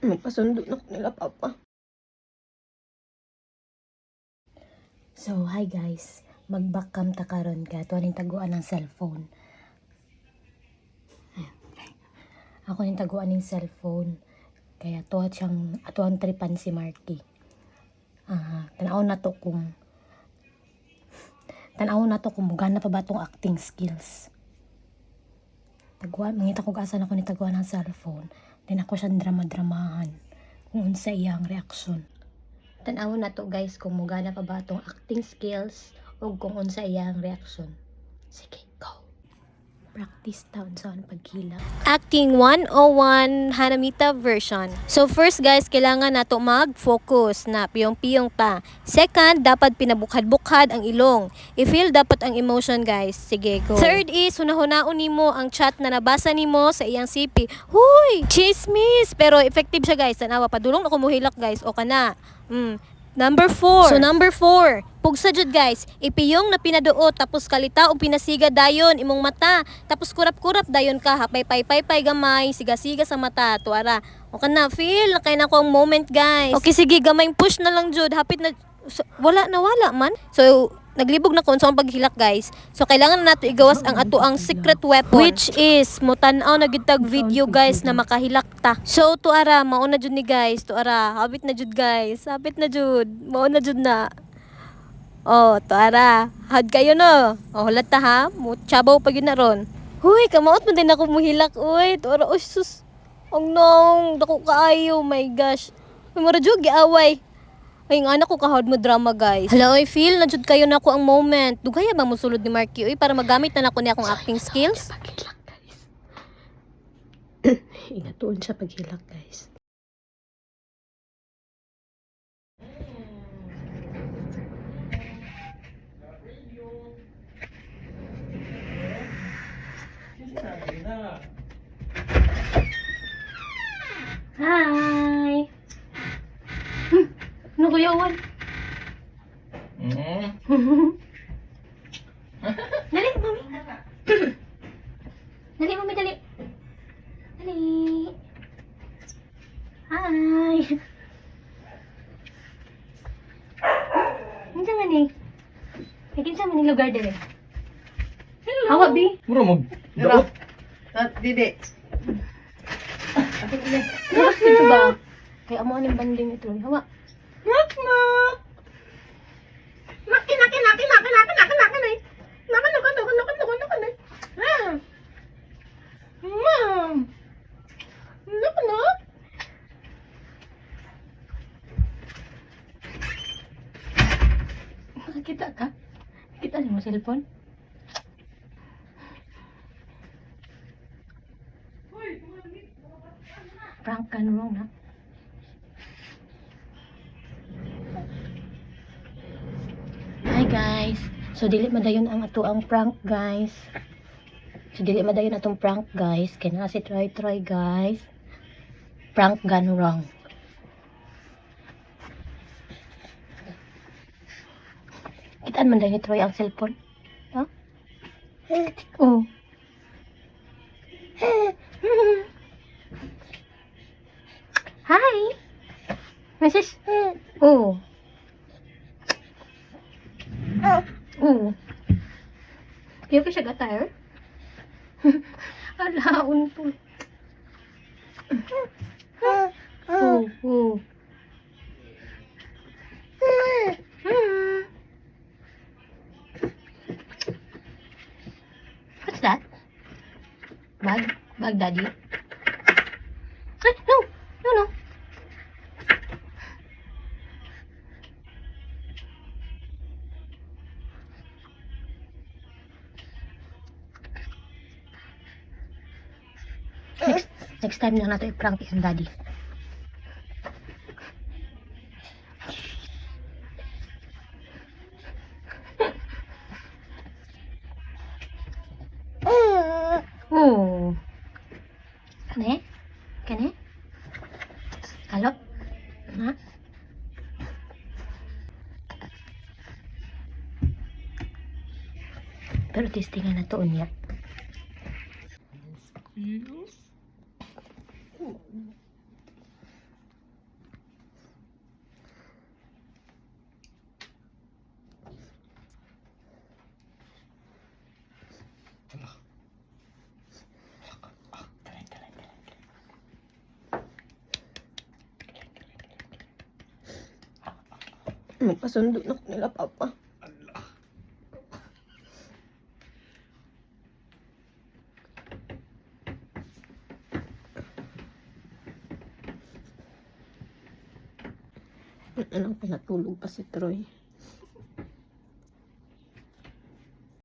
Magpasundo na ko nila, Papa. So, hi guys. Mag-backcam ta karon kay ato ning taguan ng cellphone. Ako ning taguan ning cellphone. Kaya ato siyang ato ang tripan si Marky. Ah, tan-aw na to kung mugana pa ba tong acting skills. Taguan, mangita ko asa na ko ni taguan ng cellphone. Then ako siyang drama-dramahan kung unsa iyang reaksyon. Tan-awon na to, guys, kung mugana pa ba atong acting skills o kung unsa iyang reaksyon. Sige, go. Practice ta unsa ang paghilak. Acting 101 Hanamita version. So first guys, kailangan nato mag-focus na piyong-piyong ta. Second, dapat pinabukhad-bukhad ang ilong. I-feel dapat ang emotion, guys. Sige, go. Third is, hunahunaon nimo ang chat na nabasa nimo sa iyang CP. Huy! Chismis! Pero effective siya, guys. Tanawa, padulong na kumuhilak, guys. O ka na. Number 4. So number 4, pugsa jud, guys, ipiyong na pinaduot tapos kalita og pinasiga dayon imong mata. Tapos kurap-kurap dayon ka, hapay pay pay pay gamay, siga-siga sa mata, tuara. O ka na feel na kay nako ang moment, guys. Okay, sige, gamay push na lang jud, hapit na so, wala na wala man. So naglibog na ko unsa ang paghilak, guys. So kailangan na nato igawas ang ato ang secret weapon, which is motan-aw na gyud tag video, guys, na makahilak ta. So tuara, mao na jud ni, guys, tuara, hapit na jud, guys. Hapit na jud. Mao na jud na. Oh, tuara. Had kayo no. Oh, hulat ta ha. Mo chabaw pa gyud na ron. Huy, kamaot man din ako muhilak, uy. Tuara, oh sus. Ang nong, dako kaayo, my gosh. Uy, mura jud giaway. Ay, nga anak ko kahod mo drama, guys. Hala, oy, feel na jud kayo na ako ang moment. Dugay ba mo sulod ni Marky, oy, para magamit na nako niya akong acting skills? Paghilak, guys. Ingatuon siya paghilak, guys. Hi! Ano kuya Owen? Dali, mami. Dali, mami, dali. Dali. Hi. Unsa man ni? Ay, kinsa man ni lugar dali? Hawa, bi. Mura mag daot. Didi. Ito ba? Kay amo aning banding ito. Hawa. Knock knock. Naki naki naki naki naki naki naki naki. Naki naki naki naki naki naki naki. Ah. Mom. Knock knock. Nakakita ka? Nakita niyo mo cellphone? Prank ka wrong na. Hi guys. So dili madayon ang ato ang prank, guys. So dili madayon atong prank, guys. Kaya na si try try, guys. Prank gone wrong. Kitaan man dayon ni Troy ang cellphone. Ha? Oh. Hi. Mrs. Oh. Oh. Ayaw ka siya attire? Ala, unto. Oh. What's that? Bag? Bag, Daddy? Ay, no! No, no. Next time lang nato i-prank yung daddy. Oh. Kane? Kane? Kalop? Ha? Pero testingan na to unya. Magpasundo na ko nila, Papa. Ano pa, natulog pa si Troy.